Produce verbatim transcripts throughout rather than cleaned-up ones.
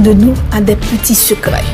de nous a des petits secrets.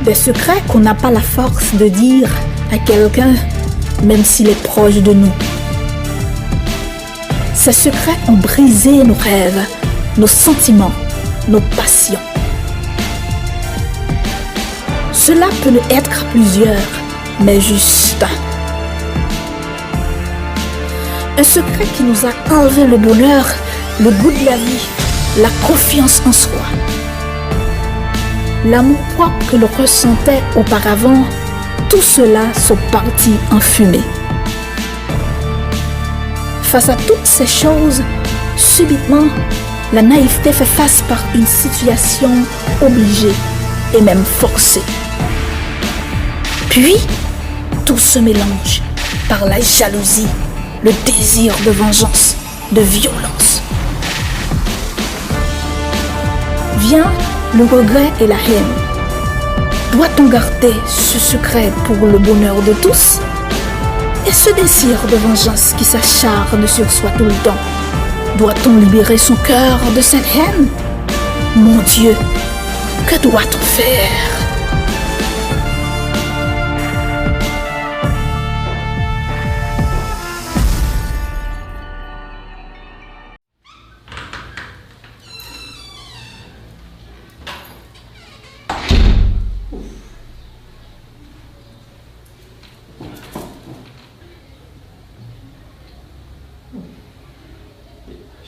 Des secrets qu'on n'a pas la force de dire à quelqu'un, même s'il est proche de nous. Ces secrets ont brisé nos rêves, nos sentiments, nos passions. Cela peut ne être plusieurs, mais juste un. Un secret qui nous a enlevé le bonheur, le goût de la vie, la confiance en soi. L'amour propre que l'on ressentait auparavant, tout cela sont partis en fumée. Face à toutes ces choses, subitement, la naïveté fait face par une situation obligée et même forcée. Puis, tout se mélange par la jalousie, le désir de vengeance, de violence. Vient le regret et la haine. Doit-on garder ce secret pour le bonheur de tous ? Et ce désir de vengeance qui s'acharne sur soi tout le temps, doit-on libérer son cœur de cette haine ? Mon Dieu, que doit-on faire ?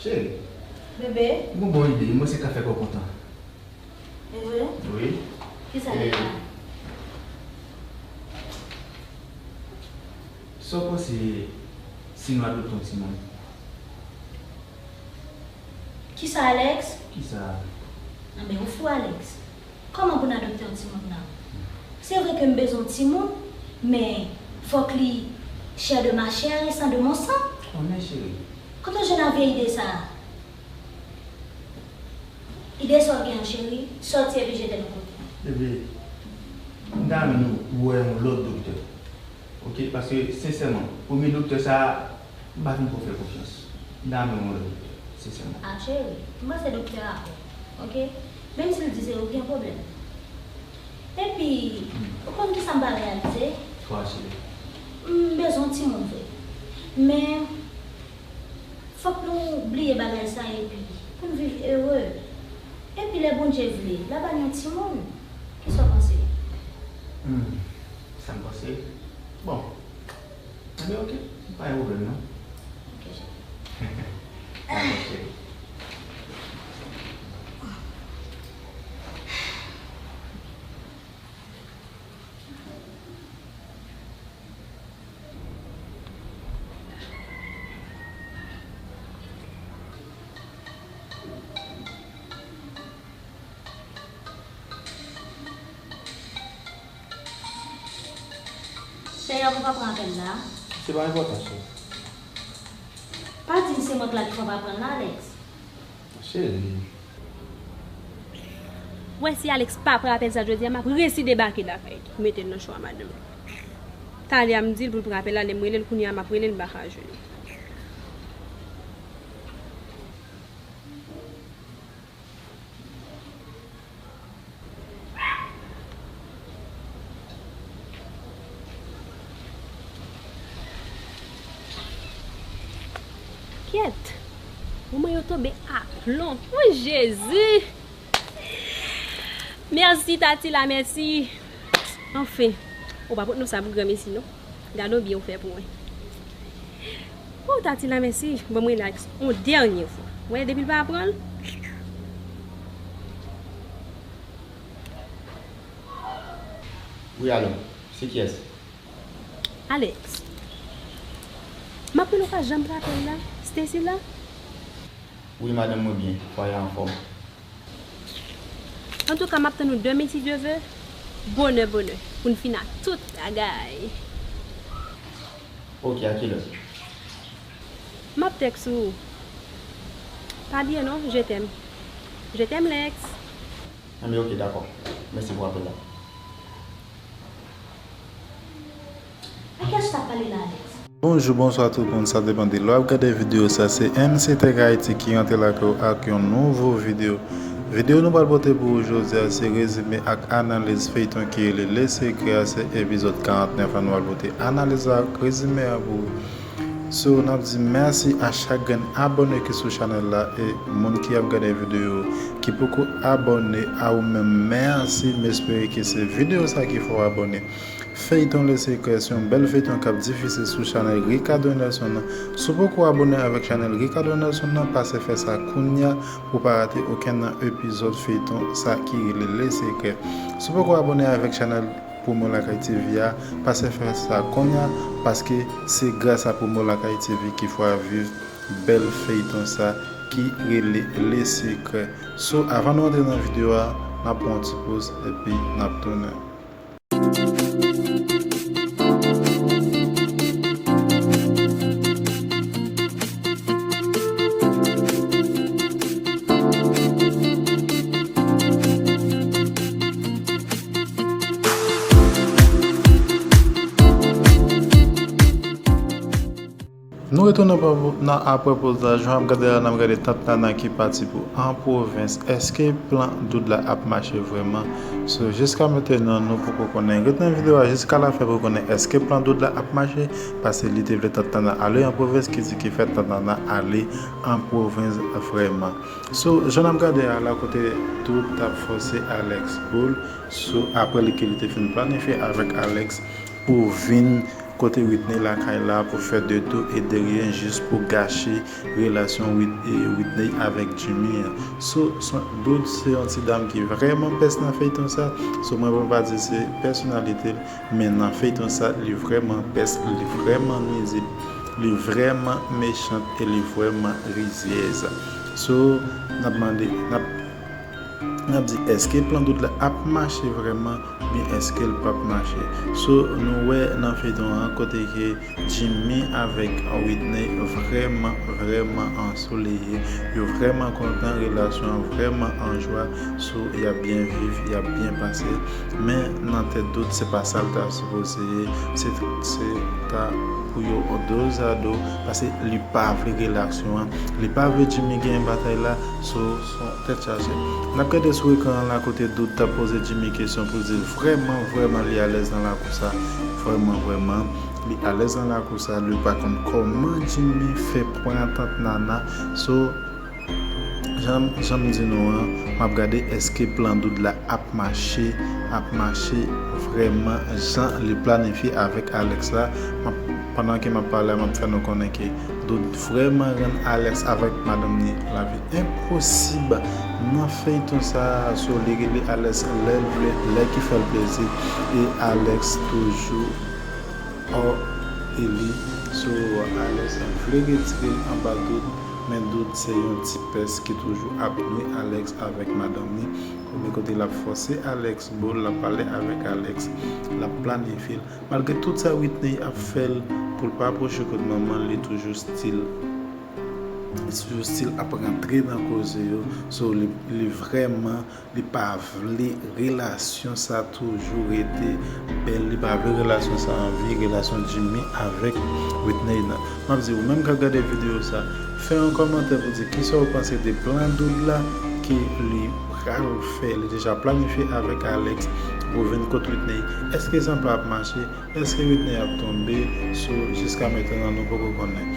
Cheri. Bebe. M gon bon ide, mwen se ka fè kò kontan. E vre? Wi. Kisa li ye? Sa w panse si nou adopte yon timoun? Kisa, Alex? Kisa? Anben, ou fou, Alex. Kòman pou n adopte yon timoun nan? Se vre ke m bezwen yon timoun, men fòk li chair de ma chair et sang de mon sang. Konnen, cheri. Kote w jwenn avye ide sa a? Ide sa w gen an, cheri, sòti epi jete l yon kote. Bebe, m ta renmen nou wè yon lòt doktè. Oke, paske, sensèman, premye doktè sa a, m pa fin twò fè konfyans. M ta renmen yon lòt doktè, sensèman. A, cheri, m panse doktè a bon, oke? Menm si l di se ou ki gen pwoblèm. Epi, ou konn kisa m pa reyalize? Kwa, cheri? M bezwen yon timoun vre. Men, fòk nou bliye bagay sa epi pou n viv ere. Epi lè Bondye vle, l a ba n yon timoun. Kisa w panse? Hmm, sa m panse? Bon. Enben, oke. Pa gen pwoblèm, non. Oke, cheri. Dakò, cheri. Cheri, ou pa pran apèl la? Se pa enpòtan, cheri. Pa di m se mwen k la ki fè w pa pran l, Alex. Cheri. Ou wè, si Alex pa pran apèl sa jodi a, m ap resi debake lakay li pou mete l nan cho a madanm li. Talè a m di l pou l pran apèl la, lè m rele l kounye a, m ap rele l, m pa ka jwenn li. Kyèt! Manman yo tonbe aplon. Woy, Jezi! Mèsi, Tati la, mèsi. Anfen, ou pa pot nou sa pou granmesi, non. Gade yon byen ou fè pou mwen. O, Tati la, mèsi. Ban m rilaks yon dènye fwa. Ou wè, depi l pa pran l. Wi, alo. Se kiyès? Alex. M ap rele w pa janm pran apèl la. Stacy la? Wi, madanm, mwen byen. Fwaye a anfòm. Antouka, m ap tann ou demen, si Dye vle, bonè, bonè, pou n fin ak tout bagay. Oke, a kilè? M ap tèks ou. Pa bliye non, je t'aime. Je t'aime, Lex. Anben, oke, dakò. Mèsi pou apèl la. A kiyès ou t ap pale la, Alex? Bonjou, bonswa tout moun, sa depann de lè w ap gade videyo sa. Se M C Tech Haiti ki rantre lakay ou ak yon nouvo videyo. Videyo nou pral pote pou ou jodi a se rezime ak analiz feyton ki rele Le Secret a, se epizòd karantnèf la nou pral pote analiz la ak rezime a pou ou. So, n ap di mèsi a chak grenn abòne ki sou chanèl la e moun ki ap gade videyo ki poko abòne a ou menm, mèsi, m espere ke se videyo sa ki fè w abòne. Feyton Le Secret se yon bèl feyton k ap difize sou chanèl Ricardo Nelson nan. Si w poko abòne avèk chanèl Ricardo Nelson nan, pase fè sa kounya pou w pa rate okenn nan epizòd feyton sa ki rele Le Secret. Si w poko abòne avèk chanèl Promo Lakay T V a, pase fè sa kounya, paske se gras a Promo Lakay T V ki fè w viv bèl feyton sa ki rele Le Secret. So, avan nou antre nan videyo a, n ap pran yon ti poz epi n ap tounen. Nou retounen pa, nan apre poz la, jan w ap gade la, n ap gade Tant Nana ki pati pou an pwovens. Èske plan Dood la ap mache vrèman? So, jiska mentenan, nou poko konnen. Ret nan videyo a jiska lafen pou konnen èske plan Dood la ap mache, paske li te vle Tant Nana ale an pwovens, ki di ki fè Tant Nana ale an pwovens vrèman. So, jan n ap gade a la, kote Dood t ap fòse Alex Boule, so, apre li ke li te fin planifye avèk Alex, pou vin kote Whitney lakay la pou fè de tou e de rien jis pou gache relasyon Whit-, e, Whitney avèk Jimmy an. So, so, Dood se yon ti dam ki vrèman pès nan feyton sa. So, mwen pa di se pèsonalite l, men nan feyton sa, li vrèman pès, li vrèman nwizib, li vrèman mechant e li vrèman rizyèz. So, n ap mande, n ap N ap di, èske plan Dood la ap mache vrèman, oubyen èske l p ap mache? So, nou wè nan feyton an, kote ke Jimmy avèk Whitney vrèman, vrèman ansoleye, yo vrèman kontan, relasyon an vrèman an jwa, so, y ap byen viv, y ap byen pase. Men, nan tèt Dood, se pa sa l ta sipoze ye, se, se ta pou yo dozado, paske li pa vle relasyon an, li pa vle Jimmy genyen batay la, so, Tèt chaje. N ap gade sou ekran an la kote Dood t ap poze Jimmy kesyon pou l di l vrèman, vrèman li alèz nan lakou sa. Vrèman, vrèman, li alèz nan lakou sa. Li pa konn kòman Jimmy fè pran Tant Nana. So, jan, jan m di nou an, m ap gade èske plan Dood la ap mache, ap mache vrèman jan li planifye avèk Alex la. M ap, pandan ke m ap pale a, m ap fè nou konnen ke Dood vrèman rann Alex avèk madanm ni lavi enposib nan feyton sa a. So, li rele Alex lè l vle, lè ki fè l plezi, e Alex toujou ò e li. So, Alex vle retire l anba Dood, men Dood se yon ti pès ki toujou ap nwi Alex avèk madanm ni. Premye kote l ap fòse Alex, bon, l ap pale avèk Alex, l ap planifye l. Malgre tout sa Whitney ap fè l pou l pa apwoche kot manman l, li toujou still, li toujou still ap rantre nan koze yo. So, li, li vrèman, li pa vle relasyon sa toujou rete bèl, li pa vle relasyon sa anvi, relasyon Jimmy avèk Whitney nan. M ap di, ou menm k ap gade videyo sa, fè yon kòmantè pou di kisa w panse de plan Dood la ke li pral fè, li deja planifye avèk Alex pou vin kot Whitney. Èske sa ap mache? Èske Whitney ap tonbe? So, jiska mentenan, nou poko konnen.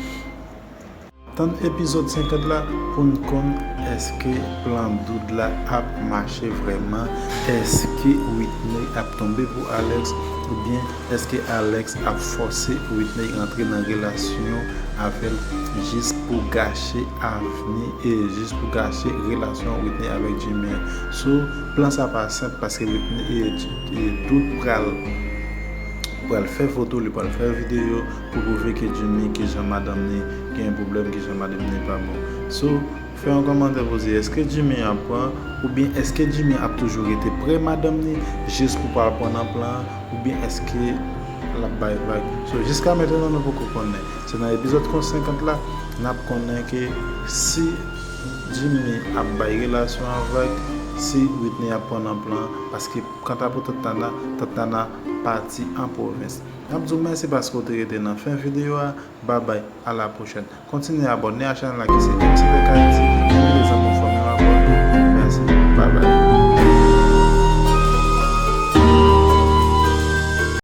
Tann epizòd senkant la pou n konn èske plan Dood la ap mache vrèman, èske Whitney ap tonbe pou Alex, oubyen èske Alex ap fòse Whitney rantre nan relasyon avè l jis pou gache avni e jis pou gache relasyon Whitney avèk Jimmy an. So, plan sa pa senp paske Whitney e, e Dood pral, pral fè foto, li pral fè videyo pou pwouve ke Jimmy, kijan madanm ni gen pwoblèm, kijan madanm ni pa bon. So, fè yon kòmantè pou di èske Jimmy ap pran, oubyen èske Jimmy ap toujou rete pre madanm ni jis pou pral pran nan plan an, oubyen èske l ap bay vag. So, jiska mentenan, nou poko konnen. Se nan epizòd senkant la, n ap konnen ke si Jimmy ap bay relasyon an vag, si Whitney ap pran nan plan, paske kanta pou Tant Nana, Tant Nana pati an pwovens. M ap di w mèsi paske w te rete nan fen videyo a. Babay, a la pwochèn. Kontinye abòne a chanèl la ki se M C T K N T V.